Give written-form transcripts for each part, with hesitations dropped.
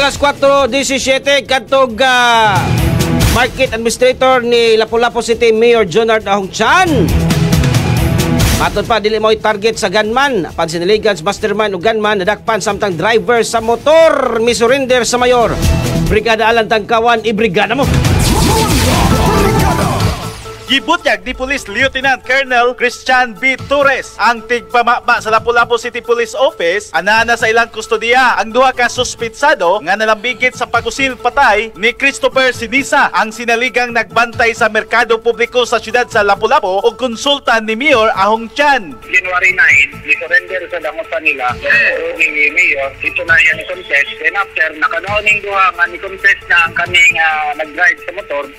Alas 4:17 kadtog Market Administrator ni Lapu-Lapu City Mayor Jonard Ahong Chan. Matod pa, dili mo target sa gunman. Pansiniligan sa mastermind o gunman nadakpan samtang driver sa motor misurrender sa mayor. Brigada Alan Tangkawan, ibrigada mo. Gibutyag ni Police Lieutenant Colonel Christian B. Torres ang tigpamaba sa Lapu-Lapu City Police Office anana sa ilang kustodiya ang duha ka suspitsado nga nalambigit sa pagpusil patay ni Christopher Sinisa, ang sinaligang nagbantay sa merkado publiko sa syudad sa Lapu-Lapu ug konsulta ni Mayor Ahong Chan. January 9, ni-surrender sa dangusan nila so ni Mayor, dito na yan ni-confess. Then after, nakanoon duha nga ni-confess na ang kaming nag-drive sa motor.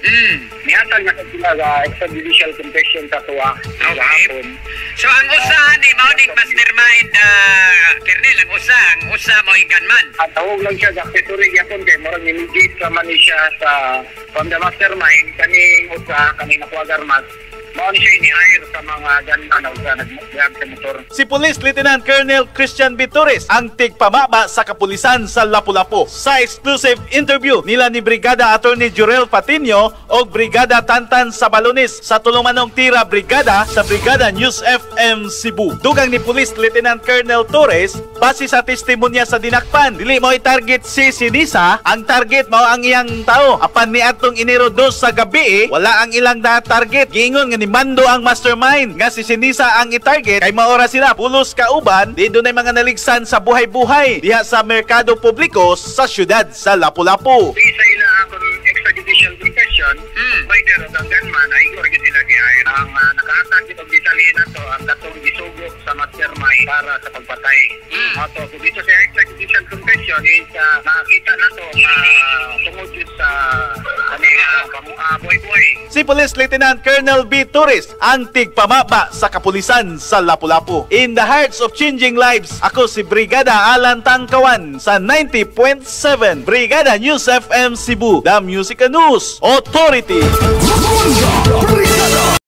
Nihatag na sila sa extrajudicial confession sa tuwa gahapon. So ang usa ni mao ning mastermind, Colonel, ang usa mo gunman. At tawag lang siya sa accessory gyapon kay murag ni-mediate sa man ni siya sa from the mastermind. Kaning usa, kaning nakuha armas, mao ni siya ini-hire sa mga gunman na usa nag-drive sa motor. Si Police Lieutenant Colonel Christian B. Torres ang tigpamaba sa kapulisan sa Lapu-Lapu. Sa exclusive interview nila ni Brigada Attorney Jurel Patino o Brigada Tantan Sabalones sa Tulumanong Tira Brigada sa Brigada News FM Cebu. Dugang ni Police Lieutenant Colonel Torres, base sa testimonya sa dinakpan, dili mo target si Sinisa, ang target mao ang iyang tao. Apan ni atong Enero 2 sa gabi, wala ang ilang na target. Giingon nga ni Mando ang mastermind nga si Sinisa ang i-target kay maora sila pulos kauban, di dunay mga naligsan sa buhay-buhay diha sa merkado publiko sa syudad sa Lapu-Lapu. Based sa ila akong extrajudicial confession, rider o ang gunman ay igor gyud sila gi-hire. Ang nakahatag gyud og detalye na to ang katong gisugo sa mastermind para sa pagpatay. Ato so dito sa extrajudicial confession is nakita na to nga tungod gyud sa kani buhay-buhay. Si Police Lieutenant Colonel B. Torres ang tigpamaba sa kapulisan sa Lapu-Lapu. In the hearts of changing lives, ako si Brigada Alan Tangkawan sa 90.7 Brigada News FM Cebu, The Music and News Authority. Brigada.